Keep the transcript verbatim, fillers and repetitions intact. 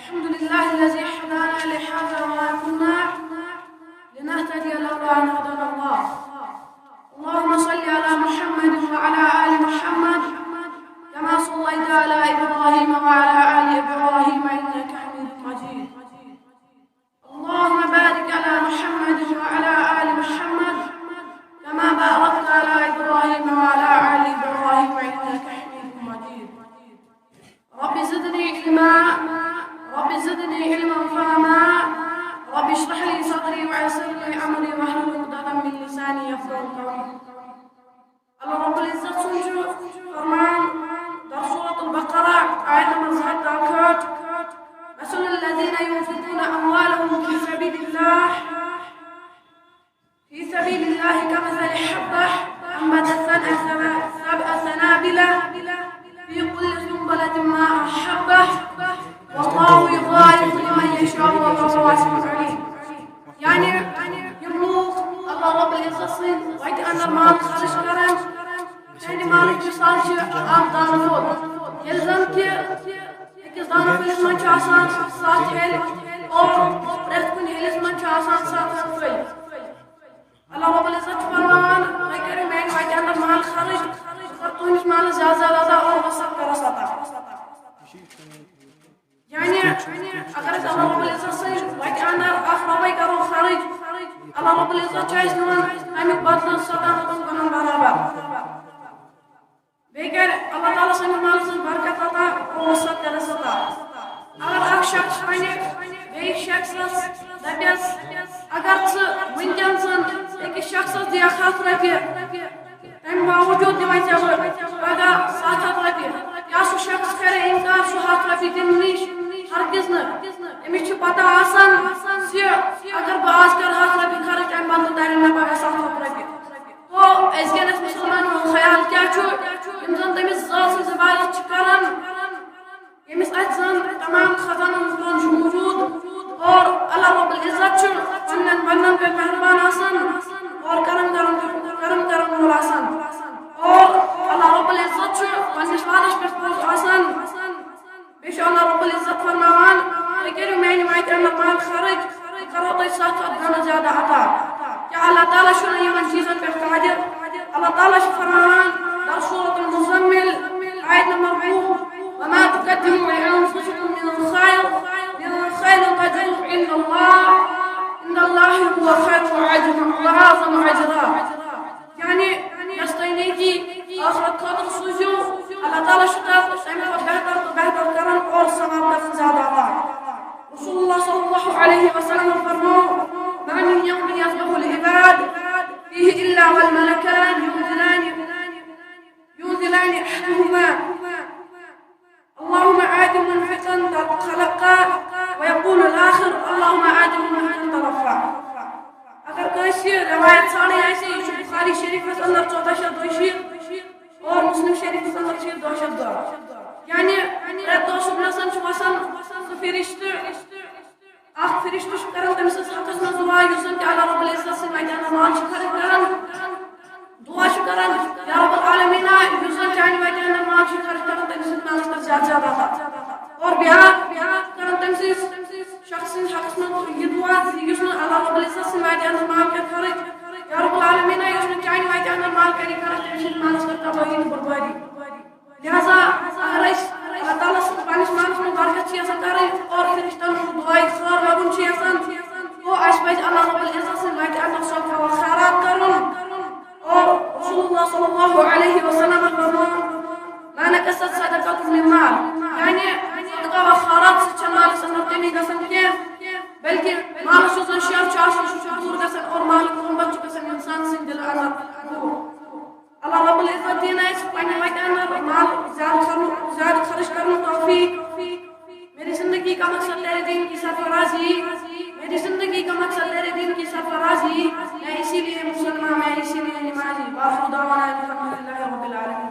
الحمد لله الذي هدانا لهذا وما كنا لنهتدي لولا أن هدانا الله. اللهم صل على محمد وعلى آل محمد كما صليت على إبراهيم وعلى آل إبراهيم إنك حميد مجيد. اللهم بارك على محمد وعلى آل محمد كما باركت على إبراهيم وعلى آل إبراهيم إنك حميد مجيد. رب زدني علما، رب زدني علما وفهما، رب اشرح لي صدري ويسر لي أمري واحلل عقدة من لساني يفقهوا قولي. اللہ رب العزت سُنٛد چھُ فرمان در سورة البقرة، آیت نمبر زٕ ہتھ دُہٲٹھ، مثل الذين ينفقون أموالهم في سبيل الله في سبيل الله كمثل حبة أنبتت سبع سبع سنابل في كل سنبلة مائة حبة والله يضاعف لمن يشاء والله واسع عليم. یعنی یِم لوٗکھ اللہ رب العزت سٕنٛدۍ وتہِ اندر مال خرٕچ کران، تِہنٛدِ مالٕچ مثال چھِ اکھ دانہٕ پھوٚل۔ ییٚلہِ زن کہِ أکِس دانہٕ پھٔلِس منٛز چھِ آسان ستھ ہیٚلۍ اور پرٛٮ۪تھ کُنہِ ہیٚلِس منٛز چھِ آسان ستھ ستھ پھٔلۍ۔ اللہ رب العزت چھُ فرماوان، تُہۍ کٔرِو میانہِ وتہِ اندر مال خرٕچ، بہٕ کرٕ تُہنٛدِس مالس زیادٕ زیادٕ عطا اور وسعت کرس عطا۔ یعنی اگر أسۍ اللہ رب العزت سٕنٛدِ وتہِ اندر اکھ رۄپے کرو خرٕچ، اللہ رب العزت چھُ اَسہِ دِوان امیُک بدلہٕ ستن لُکن گۄنہن برابر۔ بیٚیہِ کرِ اللہ تعالیٰ سٲنِس مالس منٛز برکت عطا اور وسعت کرس عطا۔ اگر اکھ شخص پننہِ بیٚیِس شخصس دپٮ۪س، اگر ژٕ وٕنکیٚن زن أکِس شخصس دِکھ ہتھ رۄپیہِ، تمہِ باوجود دِمے ژےٚ بہٕ پگاہ ستھ ہتھ رۄپیہِ، یا سُہ شخص کرِ انکار سُہ ہتھ رۄپیہِ دِنہٕ نِش؟ ہرگز نہٕ۔ أمِس چھِ پتہ آسان زِ اگر بہٕ آز کرٕ ہتھ رۄپیہِ خرٕچ، تمہِ بدلہٕ ترن مےٚ پگاہ ستھ ہتھ رۄپیہِ۔ تو أزکٮ۪ن اَسہِ مُسلمانن ہُنٛد خیال کیٛاہ چھُ؟ یِم زَن تٔمِس ذات سٕنٛز عبادت چھِ کران، ییٚمِس اَتھِ زَن تمام خزانن ہُنٛد قرآن چھُ موجود، اور اللہ رب العزت چھُ پننٮ۪ن بندن پٮ۪ٹھ مہربان آسان اور کرم کرن کرم کرن وول آسان، اور اللہ رب العزت چھُ پننِس وعدس پٮ۪ٹھ پوٚز آسان۔ بیٚیہِ چھُ اللہ رب العزت فرماوان، تُہۍ کٔرِو میانہِ وتہِ اندر مال خرٕچ، بہٕ کرو تۄہہِ ستھ ہتھ گنہٕ زیادٕ عطا۔ کیٛاہ اللہ تعالیٰ چھُنہٕ یِمن چیٖزن پٮ۪ٹھ قادر؟ اللہ تعالیٰ چھُ فرماوان در سورة المزمل، آیت نمبر وُہ، وما تقدموا لأنفسكم من خير من خير تجدوه عند الله عند الله هو خير وأجر وأعظم أجرا۔ یعنی یۄس تۄہہِ نیکی ٲخرت خٲطرٕ سوٗزِو، اللہ تعالیٰ چھُ تَتھ تَمہِ کھۄتہٕ بہتر تہٕ بہتر کران اور ثواب کران زیادٕ عطا۔ رسول اللہ صلی اللہ علیہ وسلم فرموو، ما من يوم يصبح العباد فيه إلا والملكان ينزلان ينزلان أحدهما اللهم آت منفقا خلفا ويقول الآخر اللهم آت منفقا تلفا۔ اگر کٲنٛسہِ یہِ روایت ژھانٛڈٕنۍ آسہِ، یہِ چھُ بخاری شریفس اندر ژۄدہ شیٚتھ دۄیہِ شیٖتھ اور مسلم شریفس اندر چھُ یہِ دہ شیٚتھ دہ۔ یعنی پرٛٮ۪تھ دۄہ صُبحس چھُ وسان سُہ فرشتہٕ، اکھ فرشتہٕ چھُ کران تٔمۍ سٕنٛدِس حقس منٛز دعا، یُس زن تہِ اللہ رب العزت سٕنٛدِ وتہِ اندر مال چھُ خرٕچ کران۔ دعا چھُ کران، یا رب العالمیٖنا، یُس زن چانہِ وتہِ اندر مال چھُ خرٕچ کران، تٔمۍ سٕنٛدِس مالس کر زیادٕ زیادٕ عطا۔ اور بیٛاکھ، بیٛاکھ کران تٔمۍ سٕنٛدِس شخص سٕنٛدِس حقس منٛز یہِ دعا زِ یُس نہٕ اللہ رب العزت سٕنٛدِ وتہِ اندر مال کرِ خرٕچ، یا رب العالمیٖنا، یُس نہٕ چانہِ وتہِ اندر مال کرِ خرٕچ، تٔمۍ سٕنٛدِس مالس کر تبٲہی تہٕ بربٲدی۔ لہذا اگر أسۍ اللہ تعالیٰ سٕنٛز پننِس مالس منٛز برکت چھِ یژھان کرٕنۍ اور فرشتن ہُنٛد دعایہِ خٲر لبُن چھِ یژھان، تو اَسہِ پزِ اللہ رب العزت سٕنٛدِ وتہِ اندر صدقہ و خیرات کرُن۔ اور رسول اللہ صلی اللہ علیہ وسلم فرموو، ما نقصت صدقة من مال، یعنی صدقہ و خیرات سۭتۍ چھَنہٕ مالس اندر کمی گژھان کینٛہہ، بلکہ مالس یُس زن شر چھُ آسان، سُہ چھُ دوٗر گژھان اور مالُک غربت چھُ گژھان انسان سٕنٛدِ دِلہٕ اندر دوٗر۔ اللہ رب العزت دِیِن اَسہِ پننہِ وتہِ اندر مال زیادٕ خرچ، زیادٕ خرچ کرنُک توفیق۔ میری زندگی کا مقصد تیرے دین کی سرفرازی، میری زندگی کا مقصد تیرے دین کی سرفرازی، میں اسی لیے مسلمان، میں اسی لیے نمازی۔ وآخر دعوانا الحمدللہ رب العالمین۔